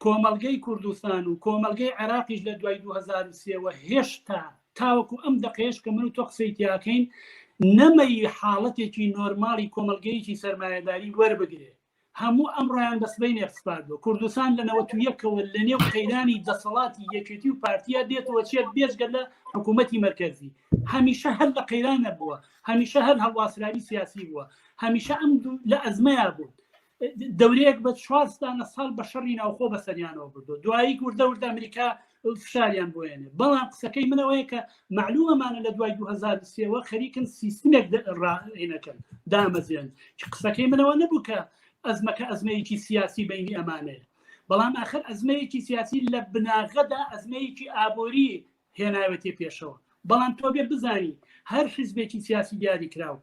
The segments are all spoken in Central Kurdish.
کۆمەڵگەی کوردستان و کۆمەڵگەی عێراقیش لە دوای 2023وە هێشتا تاوەکو ئەم دەقەیەش کە من و تۆ قسەی تیاکەین نەمەی حاڵەتێکی نۆرماڵی کۆمەڵگەیەکی سەرمایەداری وەربگرێ هەموو ئەمڕۆیان بە سبەینێ سپاردووە. کوردستان لە 91ەوە لە نێو قەیرانی دەسەڵاتی یەکێتی و پارتیا دێتەوە چێت بێجگە لە حکوومەتی مەرکەزی هەمیشە هەر لە قەیرانە بووە هەمیشە هەر هەڵواسراوی سیاسی بووە هەمیشە ئەم لە ئەزمەیا بوون دەورەیەک بە چوارستانە ساڵ بە شەڕی ناوخۆ بەسەریانەوە بردو دوایی وردە وردە ئەمریکا فشاریان بۆێنێ بەڵام قسەکەی منەوەیە کە معلومەمانە لە دوای 2023ەوە خەریکن سیستمێک ڕێنەکەن دامەزرێن قسەکەی منەوە نەبوو کە ئەزمەکە ئەزمەیەکی سیاسی بینی ئەمانەیە بەڵام ئاخر ئەزمەیەکی سیاسی لە بناغەدا ئەزمەیەکی ئابووری هێناوێتێ پێشەوە بەڵام تۆ بێ بزانی هەر حیزبێکی سیاسی دیاریکراو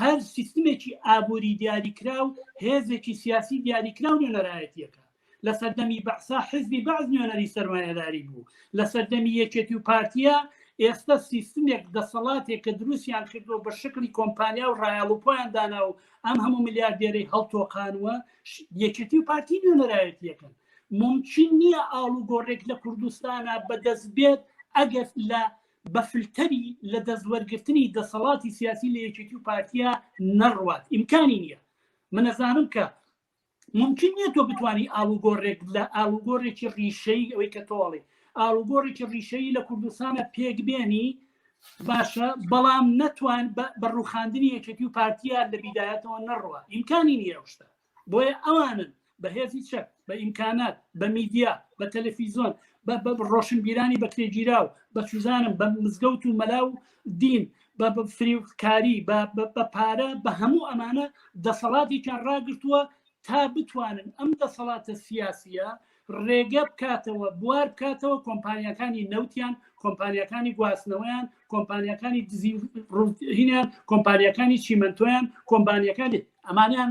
هەر سیستمێکی ئابووری دیاریکراو هێزێکی سیاسی دیاریکراو نوێنەرایەتیەکە لە سەردەمی بەعسا حزبی بەعس نوێنەری سەرمایەداری بوو لە سەردەمی یەکێتی و پارتیە ئێستا سیستمێک دەسەڵاتێک کە دروستیان کردووە بە شکلی کۆمپانیا و ڕایەڵ و پۆیان دانا و ئەم هەموو ملیاردێرەی هەڵتۆقانوە یەکێتی و پارتی نوێنەرایەتیەکەن ممکن نییە ئاڵوگۆڕێک لە کوردستانە بەدەست بێت ئەگەر لە بە فلتەری لە دەست وەرگرتنی دەسەڵاتی سیاسی لە یەکێتی و پارتیا نەڕوات ئیمکانی نییە من ئەزانم کە ممکن نییە تۆ بتانی ئاڵوگۆڕێک لە ئاڵوگۆڕێکی ڕیشەی ئەوەی کە تۆڵی ئاڵوگۆڕێکی ڕیشەی لە کوردستانە پێک بێنی باشە بەڵام نەتوان بە ڕوخاندنی یەکێتی و پارتیا لە بیدایەتەوە نەڕوە ئیمکانی نییە شتە بۆیە ئەوانن بە هێزی چەک بە ئیمکانات بە میدیا بە تەلەفیزۆن بە ڕۆشنبیرانی بەکرێگیراو بە چوزانم بە مزگەوت و مەلا و دین بە فریوکاری بە پارە بە هەموو ئەمانە دەسەڵاتێکیان ڕاگرتووە تا بتوانن ئەم دەسەڵاتە سیاسیە ڕێگە بکاتەوە بوار بکاتەوە کۆمپانیاکانی نەوتیان کۆمپانیاکانی گواستنەوەیان کۆمپانیاکانی دزی هینیان کۆمپانیاکانی چیمەنتۆیان کۆمپانیەکانی ئەمانیان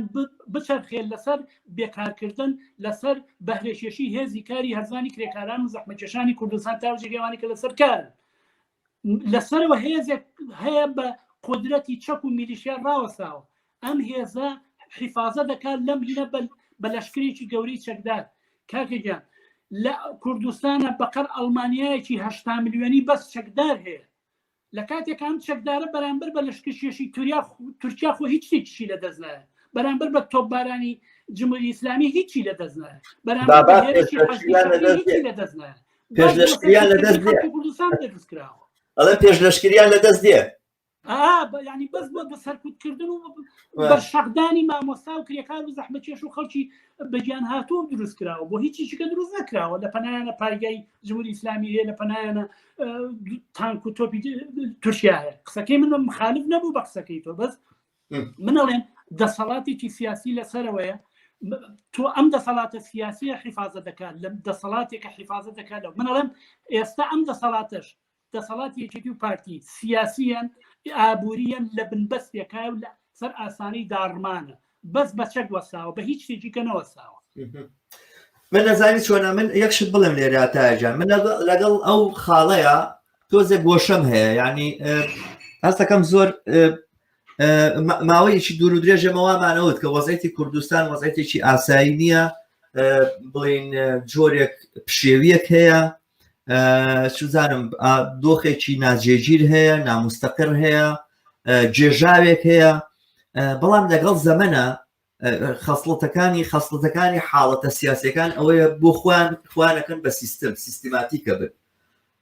بچەرخێن لەسەر بێکارکردن لەسەر بەهرەکێشی هێزی کاری هەرزانی کرێکاران و زەحمەکێشانی کوردستان تا جێگەوانی کە لەسەر کارن لەسەرەوە هێزێک هەیە بە قودرەتی چەک و میلیشیا ڕاوەساوە ئەم هێزە حیفاظە دەکات لەم هینە بە لەشکرێکی گەورەی چەکدار کاکە گیان لە کوردستانە بەقەر ئەڵمانیایەکی هەشتا ملیۆنی بەس چەکدار هەیە لە کاتێک ئەم چەکدارە بەرامبەر بە لەشکرکێشی توریا تورکیا خۆ هیچ شتێکیشی لە دەست نایە بەرامبەر بە تۆپبارانی جمهوری ئیسلامی هیچی لە دەست نایە بەرامبەر بە هێرشی حەشدی شەعبی هیچی لە دەست نایە پێش لەشکریان لە دەست دێ کوردستان دروست کراوە ئەڵێ پێش لەشکریان لە دەست دێ ینی بەس بۆ بە سەرکوتکردن و بە شەقدانی مامۆستا و کرێکار و زەحمەتکێش و خەڵکی بەگیان هاتوو دروست کراوە بۆ هیچی شکە دروست نەکراوە لە پەنایانە پایگای جمهوری ئیسلامی هەیە لە پەنایانە تانک و تۆپی تورکیا هەیە قسەکەی من مخالف نەبوو بە قسەکەی تۆ بەس من ئەڵێم دەسەڵاتێکی سیاسی لەسەرەوەیە تۆ ئەم دەسەڵاتە سیاسیە حیفاظە دەکات لەم دەسەڵاتێکە حیفاظە دەکات لەو من ئەڵێم ئێستا ئەم دەسەڵاتەش دەسەڵاتی یەکێتی و پارتی سیاسیان ئابووریان لە بنبەستێکای و لە سەر ئاسانی داڕمانە بەس بە چەک وەساوە بە هیچ شتێکی کە نەوەساوە. من نەزانی چۆنە من یەک شت بڵێم لێرە تاجان من لەگەڵ ئەو خاڵەیە تۆزێک گۆشەم هەیە یعنی هەستەکەم زۆر ماوەیەکی دوور و درێژە مەوامانەوت کە وەزعەتی کوردستان وەزعەتێکی ئاسایی نییە بڵین جۆرێک پشێویەک هەیە چزانم دۆخێکی ناجێگیر هەیە نامستەقر هەیە جێژاوێک هەیە بەڵام لەگەڵ زەمەە خەسڵەتەکانی خەسڵەتەکانی حاڵەتە سیاسەکان ئەوەیە بۆ خۆیان خوانەکەن بە سیستم سیستماتیکە بن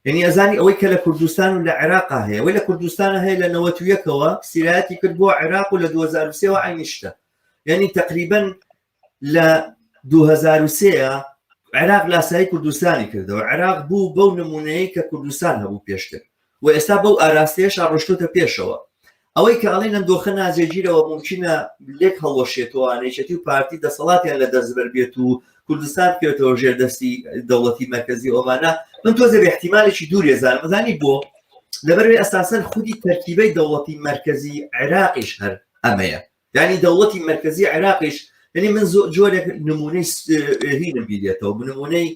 یعنی ئەزانی ئەوەی کە لە کوردستان و لە عێراقا هەیە ئەوەی لە کوردستان هەیە لە 91ەوە سیرایەتی کرد بۆ عێراق و لە 2023ەوە عینیشتە یعنی تقریبا لە 2023 عێراق لاسایی کوردستانی کردەوە عێراق بوو بەو نمونەیە کە کوردستان هەبوو پێشتر و ئێستا بەو ئاراستەیەشا ڕۆشتۆتە پێشەوە ئەوەی کە ئەڵێن ئەم دۆخە ناجێگیرەوە ممکنە لێک هەڵوەشێتەوە یەکێتی و پارتی دەسەڵاتیان لە دەست بەربێت و کوردستان بکەوێتەوە ژێر دەستی دەوڵەتی مەرکەزی ئۆمانە من تۆزێ بە احتیمالێکی دوورێ زانم ئەزانی بۆ لەبەرەوەی ئەساسەن خودی تەرکیبەی دەوڵەتی مەرکەزی عێراقیش هەر ئەمەیە یعنی دەوڵەتی مەرکەزی عێراقیش یعنی من زۆر جۆرێک نمونەی هینم بیرێتەوە نمونەی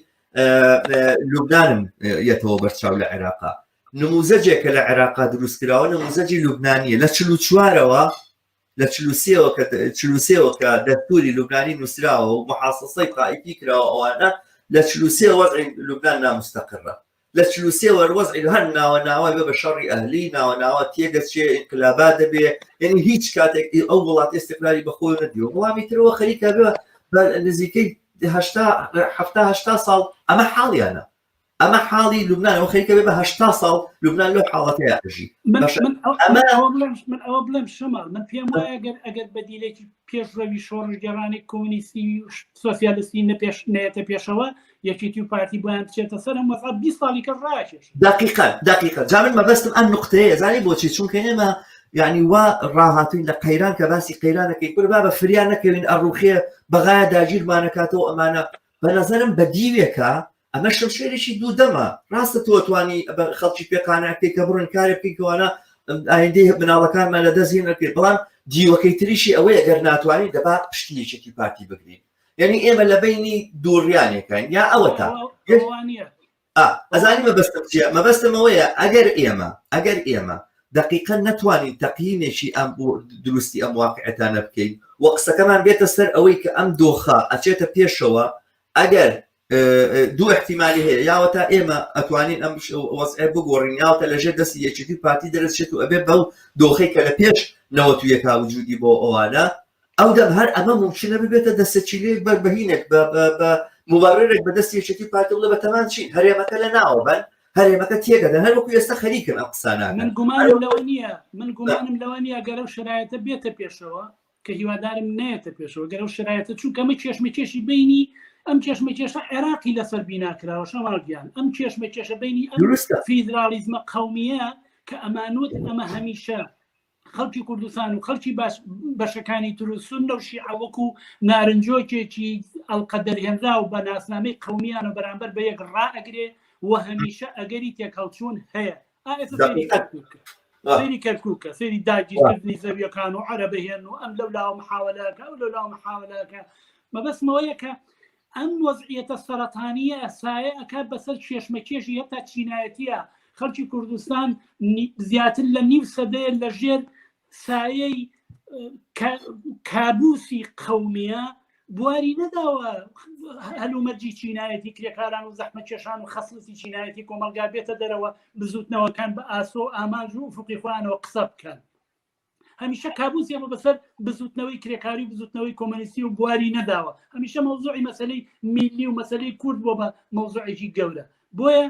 لوبنانم یەتەوە بەرچاو لە عێراقا نموزەجێکە لە عێراقا دروست کراوە نموزەجی لوبنانیە لە 44ەوە لە 43ەوە کە 43ەوە کە دەستوری لوبنانی نووسراوە و محاسەسەی تائیفی کراوە ئەوانە. لە 43 وەزعی لوبناان نامستەقرە لە 43 وەر وەزعی هەر ناوە ناوە بە بە شەڕی ئەهلی ناوە ناوە تێگەچێ ئینقلابات دەبێ یعنی هیچ کاتێک ئەو وڵات ئێستقلالی بەخۆی نەدیوە وەڵامی ترەوە خەریکە بێ بە نزیکەی هەشتا حەفتا هەشتا ساڵ ئەمە حاڵیانە ئەمە حاڵی لوبنان ئەو خەریکە بێ بە هەشتا ساڵ لوبنان لەو حاڵەتەیە ئەژی من باشە من ئەو- ئەمە من ئەوە بڵێم من ئەوە بڵێم شەماڵ من پێم وایە ئەگەر ئەگەر بەدیلێکی پێشڕەوی شۆڕشگێڕانی کۆمۆنیستی و سۆسیالیستی نەپێش نەیەتە پێشەوە یەکێتی و پارتی بۆیان بچێتە سەر ئەم وەزعە 20 ساڵی کە ڕاکێش دقیقا دقیقا جا من مەبەستم ئەم نقطەیە زانی بۆچی چونکە ئێمە یعنی وا ڕاهاتوین لە قەیران کە باسی قەیرانەکەی کورە با بە فریا نەکەوین ئەڕوخێ بەغایە داگیرمانەکاتەوە ئەمانە بە نەزەرم بە دیوێکە ئەمە شمشێرێکی دوودەمە ڕاستە تۆ توانی بە خەڵکی پێ قانع بکەی کە بڕۆن کارێ بکەین کەوانە ئایندەی مناڵەکانمان لە دەست هێن نەکرێت بەڵام دیوەکەی تریشی ئەوەیە گەر ناتوانین دەبا پشتی یەکێتی پارتی بگرین یعنی ئێمە لە بینی دووڕیانێکین یا ئەوەتا ئەوە نییە ئەزانی مەبەستم چییە مەبەستم ئەوەیە ئەگەر ئێمە ئەگەر ئێمە دقیقا نەتوانین تەقیمێکی ئەم دروستی ئەم واقعەتانە بکەین و قسەکەمان بێتە سەر ئەوەی کە ئەم دۆخە ئەچێتە پێشەوە ئەگەر دوو احتیمالی هەیە یاوە تا ئێمە ئەتوانین ئەم وەزعە بگۆڕین یاوەتە لەژێر دەستی یەکێتی پارتی دەرەچێت و ئەبێ بەو دۆخەی کە لە پێش نەوەتویەکا وجودی بۆ ئەوانە ئەو دەم هەر ئەمە ممکنە ببێتە دەسەچیلەیەک بە بەهینێک بە بە مبررێک بە دەستی یەکێتی پارتی بڵێ بە تەمان چین هەرێمەکە لە ناوە بن هەرێمەکە تێگەدەن هەر وەکو ئێستا خەریکن ئەم قسانە من گومانم لەوە نییە من گومانم لەوە نییە گەر ئەو شرایەتە بێتە پێشەوە کە هیوادارم نەیەتە پێشەوە گەر ئەو شرایەتە چونکە ئەمە کێشمەکێشی بینی ئەم کێشمەکێشە عێراقی لەسەر بینا کراوە شەماڵ گیان ئەم کێشمەکێشە بینی ئەم دروستە فیدراڵیزمە قەومیە کە ئەمانوت ئەمە هەمیشە خەڵکی کوردستان و خەڵکی باش بەشەکانی تر و سوننە و شیعە وەکو نارنجۆکێکی ئەڵقە دەرهێنراو بە ناسنامەی قەومیانە بەرامبەر بە یەک ڕائەگرێ و هەمیشە ئەگەری تێکهەڵچوون هەیە ئا ئێستا سەیری دقیقا کەرکووک کە سەیری کەرکووکە سەیری داگیرکردنی زەویەکان و عەرەبە هێن و ئەم لەو لاوە محاولەکە ئەو لەو لاوە محاولەکە مەبەستمەوەیە کە ئەم وەزعیەتە سەرەتانیە سایە ئەکات بەسەر کێشمەکێشی هەتا چینایەتیە خەڵکی کوردستان زیاتر لە نیو سەدەیە لە ژێر سایەی کابوسی قەومیە بواری نەداوە هەلومەرجی چینایەتی کرێکاران و زەحمەتکێشان و خەسڵەتی چینایەتی کۆمەڵگا بێتە دەرەوە بزوتنەوەکان بە ئاسۆ و ئامانج و ئوفقی خۆیانەوە قسە بکەن هەمیشە کابوس ئێمە بەسەر بزوتنەوەی کرێکاری و بزوتنەوەی کۆمەنیستی و بواری نەداوە هەمیشە مەوزوعی مەسلەی میلی و مەسلەی کورد بۆ بە مەوزوعێکی گەورە بۆیە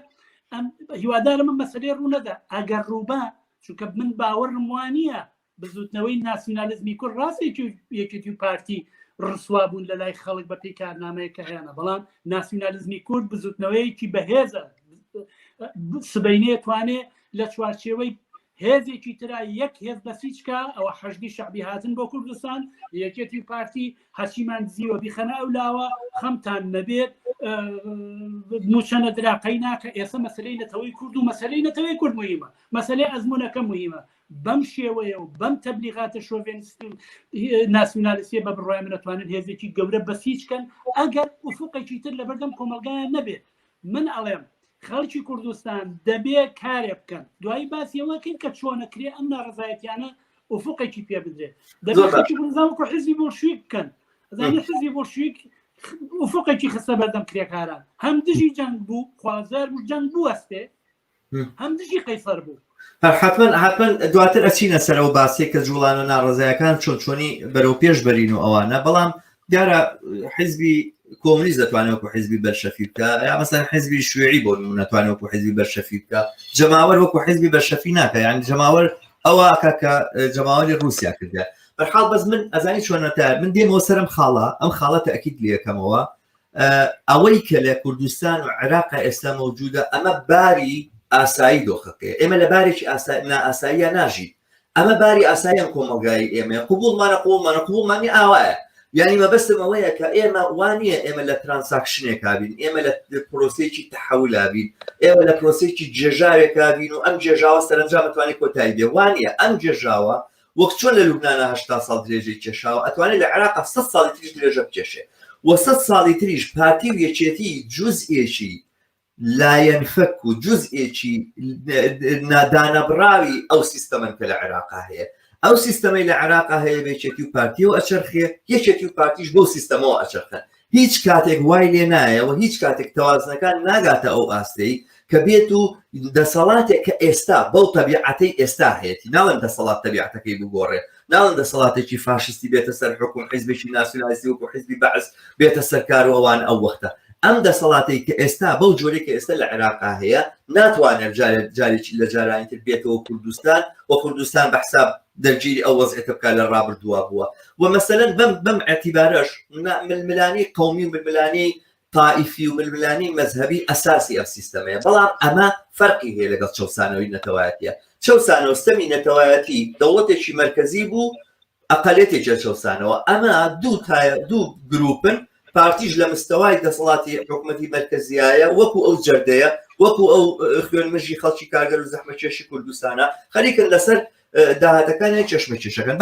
هیوادارم ئەم مەسلەی ڕوونەدا ئەگەر ڕووبا چونکە من باوەڕم وانە بزوتنەوەی ناسیونالیزمی کورد ڕاستێکی یەکێتی و پارتی ڕسوا بوون لە لای خەڵک بە پێی کارنامەیە کە هەیەە بەڵام ناسیونالیزمی کورد بزوتنەوەیەکی بەهێزە سبینێ توانێ لە چوارچێوەی هێزێکی ترا یەک هێز بەسیج کا ئەوە حەشدی شەعبی هاتن بۆ کوردستان یەکێتی و پارتی هەرچیمان دزیوە بیخەنە ئەو لاوە خەمتان نەبێت موچە نەدرا قەی ناکە ئێستا مەسلەی نەتەوەی کورد و مەسلەی نەتەوەی کورد مهمە مەسلەی ئەزمونەکە مهمە بەم شێوەیە و بەم تەبلیغاتە شۆڤێنیستی و ناسیونالیستیە بە بڕوای من ئەتوانن هێزێکی گەورە بەسیج کەن ئەگەر ئوفقێکی تر لەبەردەم کۆمەڵگایان نەبێت من ئەڵێم خەڵکی کوردستان دەبێ کارێ بکەن دوایی باسی ئەوە کەین کە چۆنە کرێ ئەم ناڕەزایەتیانە ئوفقێکی پێ بدرێت دەبێ خەڵکی کوردستان وەکو حزبی بۆلشویک بکەن ئەزانی حزبی بۆلشویک ئوفقێکی خستە بەردەم کرێکاران هەم دژی جەنگ بوو خوازیار بوو جەنگ بوەستێ هەم دژی قەیسەر بوو. هەر حەتمەن حەتمەن دواتر ئەچینە سەر ئەو باسەی کە جوڵانە ناڕەزایەکان چۆن چۆنی بەرەو پێش بەرین و ئەوانە بەڵام دیارە حیزبی کۆمۆنیست دەتوانێت وەکو حیزبی بەلشەفی بکە یا مەسەن حیزبی شوێعی بۆ نمونە ناتوانێت وەکو حیزبی بەلشەفی بکە جەماوەر وەکو حیزبی بەلشەفی ناکە یان جەماوەر ئەوە ئەکا کە جەماوەری رووسیا کردە بەرحاڵ بەس من ئەزانی چۆنە تا من دێمەوە سەرم خاڵە ئەم خاڵە تەئکید لەکەمەوە ئەوەی کە لە کوردستان و عێراق ئێستا مەوجودە ئەمە باری ئاسایی دۆخەکەی ئێمە لە بارێکی نائاساییە ناژین ئەمە باری ئاساییان کۆمەڵگای ئێمە قوبوڵمانە قوڵمانە قوبوڵمانی ئاوایە یعنی مەبەستم ئەوەیە کە ئێمە وانە ئێمە لە transaction ێکا بین ئێمە لە پرۆسێکی تەحولا بین ئێمە لە پرۆسێکی جێژاوێکا بین و ئەم جێژاوە سەرنجام توانێت کۆتایی بێ وانە ئەم جێژاوە وەک چۆن لە لوبنانا 80 ساڵ درێژەی کێشاوە ئەتوانێت لە عێراقا 100 ساڵی تریش درێژە بکێشێ و 100 ساڵی تریش پارتی و یەکێتی جوزئێکی لایەنفەک و جوزئێکی نادانەبڕاوی ئەو سیستەمەن کە لە عێراقا هەیە ئەو سیستەمەی لە عێراقا هەیە بە یەکێتی و پارتیەوە ئەچەرخێ یەکێتی و پارتیش بەو سیستەمەوە ئەچەرخن. هیچ کاتێک وای لێ نایە و هیچ کاتێک تەوازنەکان ناگاتە ئەو ئاستەی کە بێت و دەسەڵاتێک کە ئێستا بەو تەبیعەتەی ئێستا هەیەتی ناڵێم دەسەڵات تەبیعەتەکەی بگۆڕێ ناڵێم دەسەڵاتێکی فاشیستی بێتە سەر حکوم حیزبێکی ناسیونالیستی وەکو حیزبی بەعس بێتە سەر کار و ئەوان ئەو وەختە ئەم دەسەڵاتەی کە ئێستا بەو جۆرەی کە ئێستا لە عێراقا هەیە ناتوانێت جارێکی لە جارانی تر بێتەوە کوردستان و کوردستان بە حساب دەرگیری ئەو وەزعێتە بکات لە ڕابردووە بووە و مەسەلەن بەم بەم اعتیبارەش ململانی قومی و ململانی تائیفی و ململانی مەزهەبی ئەساسی ئەم سیستەمەیە بەڵام ئەمە فەرقی هەیە لەگەڵ چەوسانەوەی نەتەوایەتیە چەوسانەوە ستەمی نەتەوایەتی دەوڵەتێکی مەرکەزی بوو ئەقەلێتێکی چەوسانەوە ئەمە دوو تایە دوو گروپن پارتیش لە مستەوای دەسەڵاتی حکومەتی مەرکەزیایە وەکو ئەو جەردەیە وەکو ئەو خوێنمژی خەڵکی کارگەر و زەحمەکێشی کوردستانە خەریکن لەسەر داهاتەکانیان کێشمەکێشەکەن.